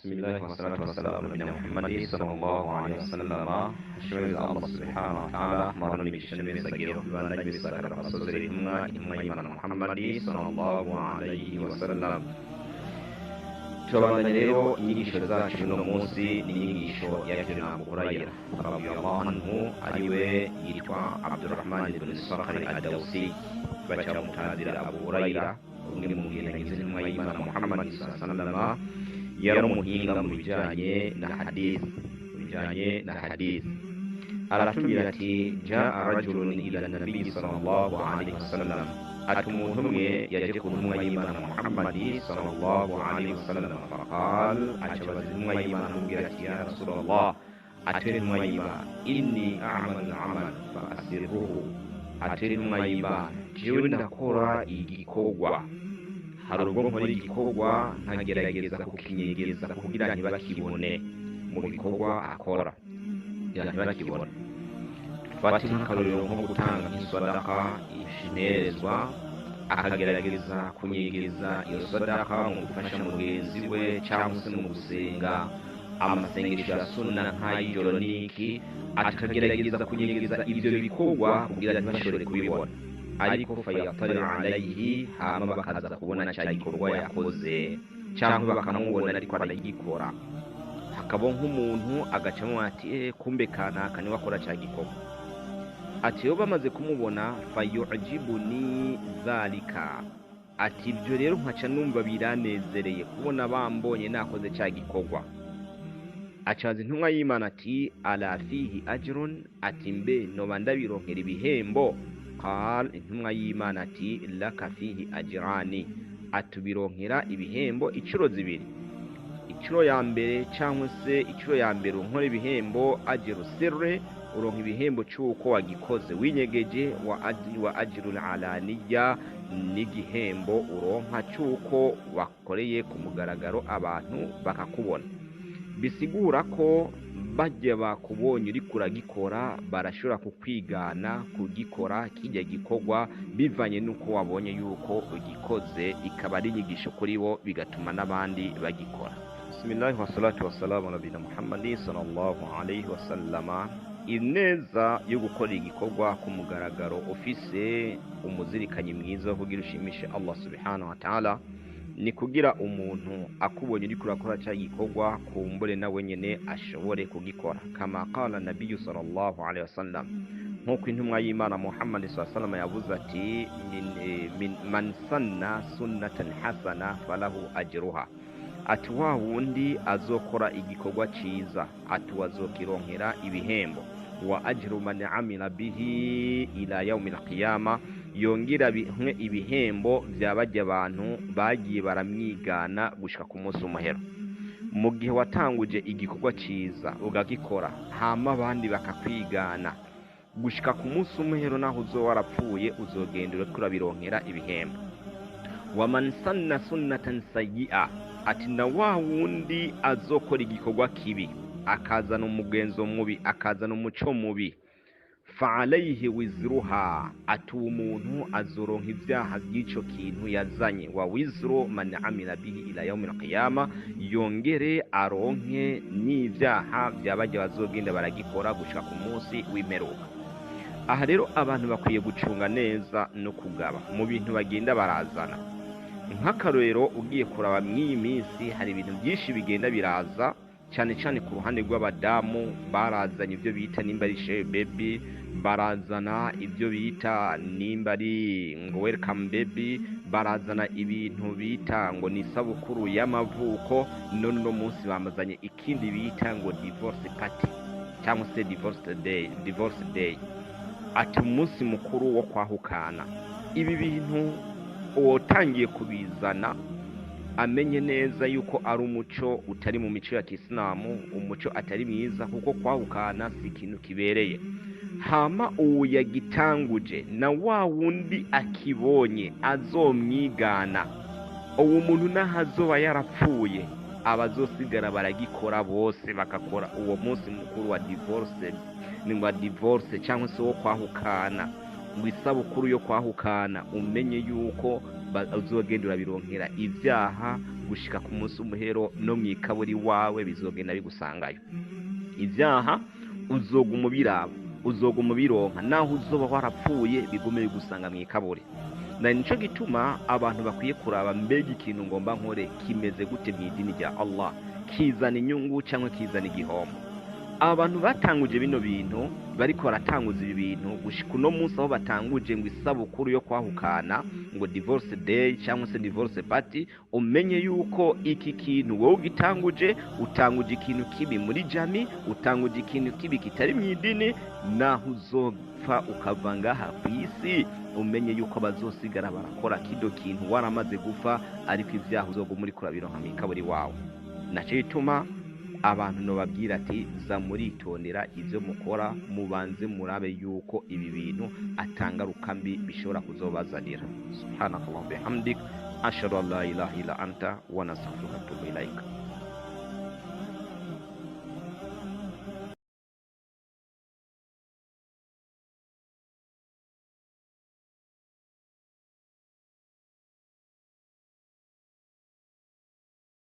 Bismillah wassalatu wassalamu ala Muhammad sallallahu alaihi wasallam. Ashimwe Allah subhanahu wa ta'ala, amahoro n'imigisha n'imizagiro bibandanye bisakara abasozera intumwa y'Imana Muhammad sallallahu alaihi wasallam. Turabandanya rero inyigisho zacu uno munsi ni inyigisho yakiriwe na Abu Huraira radiyallahu anhu, ariwe yitwa Abdurrahman ibn Sakhri ad-Dawsi, baca mutazira Abu Huraira, umwe mu ngendanyi z'intumwa y'Imana Muhammad sallallahu alaihi wasallam. Yari umuhinga mu bijanye na hadith, bijanye na hadith. Aratubwira ati: jaa rajulun ila nabii sallallahu alaihi wasallam, ati umuntu umwe yaje ku ntumwa y'Imana Muhammad sallallahu alaihi wasallam. Faqal, acabaza intumwa y'Imana amubwira ati: ya Rasulullah, ati intumwa y'Imana, inni a'malu amal fa asirruhu, ati intumwa y'Imana, jewe ndakora igikorwa, hari ubwo nkora igikorwa nkagerageza kukinyegeza kugira ntibakibone mu gikorwa akora, kugira ntibakibone. Fati nk'akarorero nko gutanga nk'isadaka ishinerezwa, akagerageza kunyegeza iyo sadaka mu gufasha mugenzi we cyangwa se mu gusenga amasengesho ya sunna nk'ay'ijoro n'iki, akagerageza kunyegeza ibyo bikorwa kugira ntibashobore kubibona. Ariko fayatari alayhi, hama bakaza kubona cya gikorwa yakoze cyangwa bakamubona ariko aragikora. Hakaba nk'umuntu agacamo ati: kumbe kanaka niwe akora cya gikorwa. Ati iyo bamaze kumubona, fayujibuni zalika, ati ibyo rero nkaca numva biranezereye kubona bambonye nakoze cya gikorwa. Acaza intumwa y'Imana ati: ala fihi ajrun, ati mbe noba ndabironkera ibihembo? Qal, intumwa y'Imana ati: laka fihi ajrani, atubironkera ibihembo incuro zibiri. Incuro ya mbere cyangwa se incuro ya mbere unkora ibihembo ajru sirri, uronka ibihembo cy'uko wagikoze winyegeje, wa ajrul alaniya, n'igihembo uronka cy'uko wakoreye ku mugaragaro abantu bakakubona. Bisigura ko bajya bakubonye uri kuragikora barashobora kukwigana kugikora kijya gikorwa bivanye n'uko wabonye yuko ugikoze, ikaba ari inyigisho kuri bo bigatuma n'abandi bagikora. Bismillah wassalatu wassalamu ala nabiyina Muhammad sallallahu alaihi wasallama. Ineza yo gukora igikorwa ku mugaragaro ufise umuzirikanyi mwiza wo kugira ushimishe Allah subhanahu wa ta'ala, ni kugira umuntu akubonye uriko urakora cya gikorwa kumbure nawe nyene ashobore kugikora. Kama qala nabiyyu sallallahu alaihi wasallam, nkuko intumwa y'Imana Muhammad sallallahu alaihi wasallam yavuze ati: man sanna sunnatan hasana falahu ajruha, ati wa wundi azokora igikorwa ciza ati wazokironkera ibihembo, wa ajru man amila bihi ila yaumil qiyama, yongera bimwe ibihembo byabajya abantu bagiye baramwigana gushika ku munsi w'umuhero. Mu gihe watanguje igikorwa ciza ugagikora hama abandi bakakwigana gushika ku munsi w'umuhero, naho uzoba warapfuye uzogenda uriko urabironkera ibihembo. Wa man sanna sunnatan sayyi'a, ati na wa wundi azokora igikorwa kibi akazana umugenzo mubi akazana umuco mubi, fa alayhi wizruha, ati umuntu azoronka ibyaha by'ico kintu yazanye, wa wizru man amila bihi ila yaumil qiyama, yongere aronke n'ibyaha byabajya bazogenda baragikora gushika ku munsi w'imperuka. Aha rero abantu bakwiye gucunga neza no kugaba mu bintu bagenda barazana. Nk'akarorero ugiye kuraba mw'iyi minsi hari ibintu byinshi bigenda biraza, cyane cyane ku ruhande rw'abadamu barazanye ibyo bita nimba ari share baby, barazana ibyo bita nimba ari ngo welcome baby, barazana ibintu bita ngo ni isabukuru y'amavuko. None uno munsi bamazanye ikindi bita ngo divorce party cyangwa se divorce day, divorce day, ati umunsi mukuru wo kwahukana. Ibi bintu uwotangiye kubizana amenye neza yuko ari umuco utari mu mico ya Kisilamu, umuco atari mwiza, kuko kwahukana si ikintu kibereye. Hama uwo yagitanguje na wa wundi akibonye azomwigana, uwo muntu naho azoba yarapfuye abazosigara baragikora bose bakakora uwo munsi mukuru wa divorce, ni wa divorce cyangwa se wo kwahukana, ngo isabukuru yo kwahukana, umenye yuko uzogenda urabironkera ibyaha Gushika ku munsi w'umuhero no mw'ikaburi wawe bizogenda bigusangayo. Ibyaha uzoguma ubiraba, uzoguma ubironka, naho uzoba warapfuye bigume bigusanga mw'ikaburi. Na nico gituma abantu bakwiye kuraba: mbega ikintu ngomba nkore kimeze gute mu idini rya Allah? Kizana inyungu cyangwa kizana igihombo? Abantu batanguje bino bintu, bariko baratanguza ibi bintu gushika uno munsi, aho batanguje ngo isabukuru yo kwahukana, ngo divorce day cyangwa se divorce party, umenye yuko iki kintu wowe ugitanguje, utanguje ikintu kibi muri jami, utanguje ikintu kibi kitari mu idini. Naho uzopfa ukava ngaha ku isi, umenye yuko bazosigara barakora kino kintu waramaze gupfa, ariko ibyaha uzoguma uriko urabironka mw'ikaburi wawe. Naco gituma abantu nobabwira ati: za muritondera ibyo mukora, mubanze murabe yuko ibi bintu atangaruka mbi bishobora kuzobazanira. Subhanakallahumma bihamdik, ashhadu an la ilaha illa anta, wa nastaghfiruka wa atubu ilaik.